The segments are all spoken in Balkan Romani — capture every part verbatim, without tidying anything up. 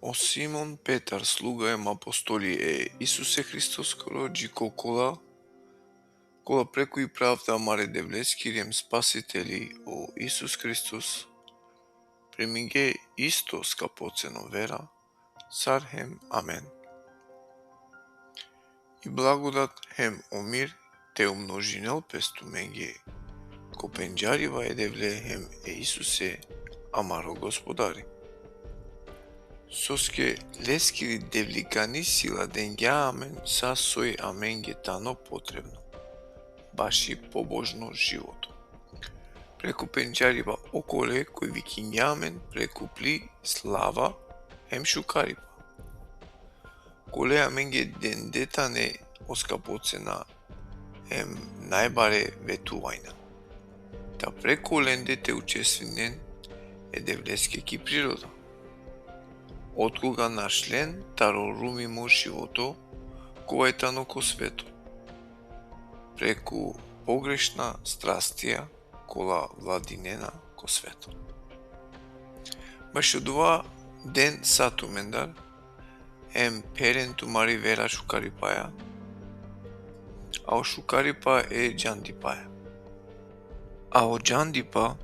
O Simon Petar, sluga em apostoli e Isuse Hristoskoro, dži ko kola, kola preku i pravda amare Devleskiri em Spasiteli o Isus Hristos, priminge isto skapoceno vera, sar hem amen. I blagodat hem o mir te umnožinel pes tumenge, ko pendžariba e Devle hem e Isuse, amaro Gospodari. Soske leskiri devlikani sila dengja amen sa soj amenge tano potrebno, baši pobožno životo. Preku pendžariba okole koj vikingja amen preku pli, slava hem šukariba. Kole amenge dende tane o skapocena hem najbare vetuvajna. Ta preku lende te učestvinen e Devleske ki priroda. Otkoga našlen taro rumimo životo, kova i tano ko sveto. Preku pogrešna strastija, kola vladinena ko sveto. Bašo dova den sa tumendar, em pheren tumari vera šukaripaja, a o šukaripa e džandipaja. A o džandipa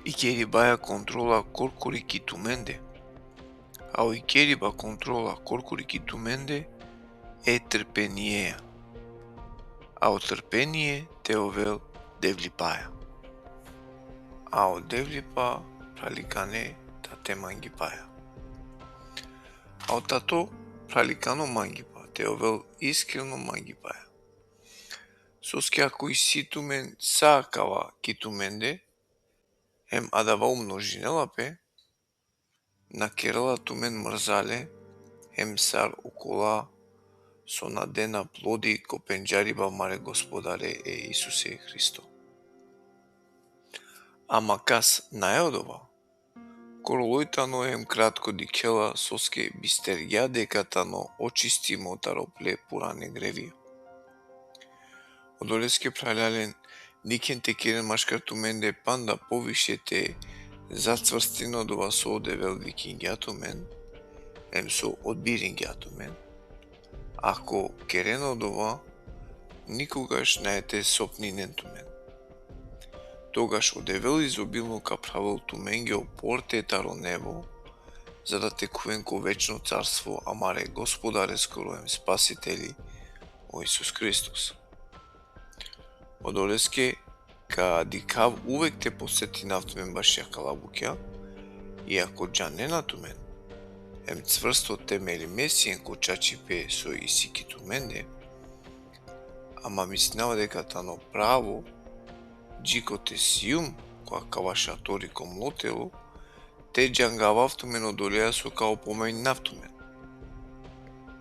ikeribaja kontrola korkori ki tumende, a o ikeriba kontrola korkori ki tumende e trpenieja, a o trpenie te ovel devlipaja, a o devlipa phralikane tate mangipaja, a o tato phralikano mangipa te ovel iskreno mangipaja. Soske ako isi tumen sa akava ki tumende, em adava umnožinela pe, na kerela tumen mrzale, em sar okola so na dena plodi ko pendžariba amare Gospodare e Isuse Hristo. Ama kas nae odova, koroloj tano em kratko dikhela, soske bistergja deka tano očistimo taro ple purane grevija. Odoleske, phralalen, dikhen te keren maškar tumende panda poviše te zacvrstinen odova so o Devel vikingja tumen, em so odbiringja tumen. Ako keren odova, nikogaš nae te sopninen tumen. Togaš o Devel izobilno ka phravel tumenge o porte taro nebo, za da te khuven ko večno carstvo amare Gospodareskoro em Spasiteli o Isus Hristos. Odoleske, ka dikhav uvek te potsetinav tumen baši akala bukja, i ako džanena tumen, em cvrsto temelime sien ko čačipe so isi ki tumende, ama mislinava deka tano pravo, dži kote sijum ko akava šatori ko mlo telo, te džangavav tumen odoleja so ka opomeninav tumen.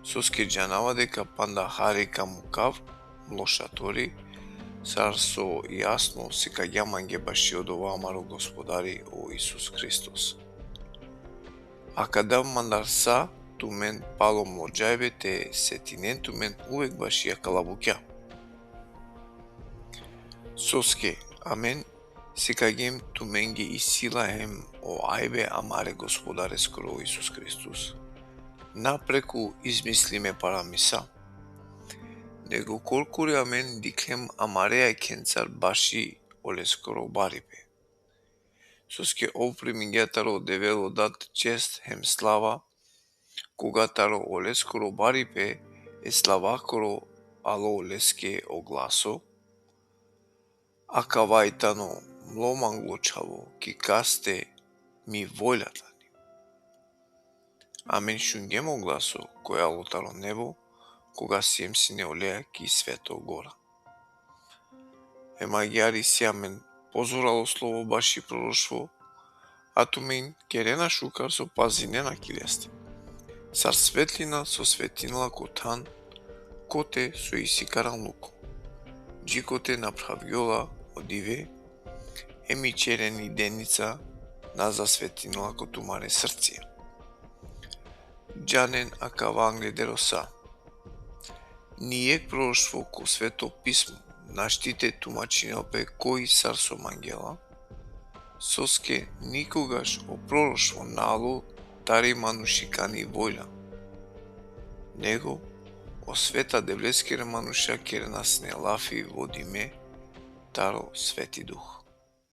Soske džanava deka panda hari ka mukav mlo šatori, sar so jasno sikagja mange baši odova amaro Gospodari o Isus Hristos. A ka dav mandar sa tumen palo mlo džajbe te setinen tumen uvek baši akala bukja. Soske amen sikagjem tumenge i sila hem o ajbe amare Gospodareskoro Isus Hristos, na preku izmislime paramisa, nego korkori amen dikhlem amare jakhencar baši oleskoro baripe. Soske ov primingja taro Devel o Dat čest hem slava, koga taro oleskoro baripe e slavakoro alo oleske o glaso: Akava i tano mlo manglo čhavo, ki kaste mi volja tani. Amen šungjem o glaso koj alo taro nebo, koga siem sine oleja ki sveto gora. Em agjaar isi amen pozoralo slovo baši proroštvo, a tumen kerena šukar so pazinena ki leste. Sar svetlina so svetinela ko than, kote so isi karanluko. Dži kote na phravgjola o dive, em i čereni denica na zasvetinela ko tumare srcija. Džanen akava angleder o sa. Nijekh proroštvo ko Sveto Pismo našti te tumačinel pe koj sar so mangela, soske nikogaš o proroštvo na alo tari manušikani volja, nego o Sveta Devleskere manuša kerena sine lafi vodime taro Sveti Duh.